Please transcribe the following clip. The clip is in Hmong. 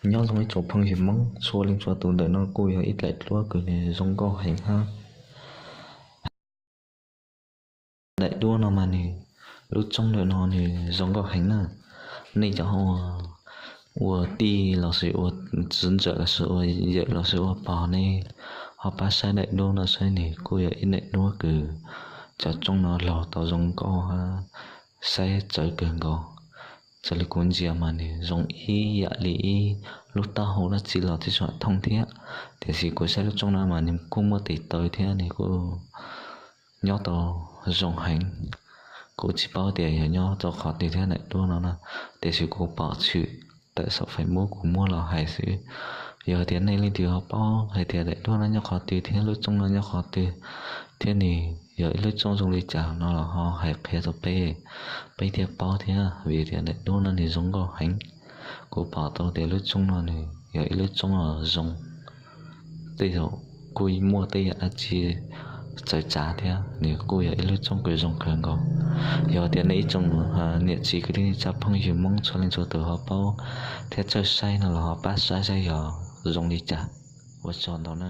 Nyob zoo ib tsoom phooj ywg Hmoob txhua leej txhua tus, ntawm no kuj yog ib daim duab kws nws zoo nkauj heev hab. Daim duab no mas nws, lub txoob ntawm no nws zoo nkauj heev na. Nej cov ua tij los sis ua txiv ntxawm los sis ua yawm los sis ua pog, nej ho pab saib daim duab no saib, nws kuj yog ib daim duab kws cov txoob no laug tau zoo nkauj hab saib txawv kawg nkaus. Txawm li kuv ntsia mas nws zoo ib yam li ib lub taub hau dab tsi los tsis tshua thooj thiab, tiam sis kuv saib lub txoob no mas nws kuj muaj tes taw thiab nws kuj nyob tau zoo heev. Kuv tsis paub tias yog nyob rau qhov twg thiab daim duab no na, tiam sis kuv pom tshwm tawm saum Facebook kuv muab los hais xwb. Yog tias nej leej twg ho paub hais tias daim duab no nyob qhov twg thiab lub txoob no nyob qhov twg, thiab nws yog ib lub txoob zoo li cas no los ho hais qhia rau peb, peb thiaj paub thiab, vim tias daim duab no nws zoo nkauj heev. Kuv pom tau tias lub txoob no nws yog ib lub txoob zoo, tej zaum kuj muaj tej yam dab tsi txawv txav thiab, nws kuj yog ib lub txoob kws zoo kawg nkaus. Yog tias nej ib tsoom niam txiv kwv tij neej tsa phooj ywg Hmoob txhua leej txhua tus ho paub thiab txawj saib no los ho pab saib saib yog zoo li cas. Ua tsaug ntau na.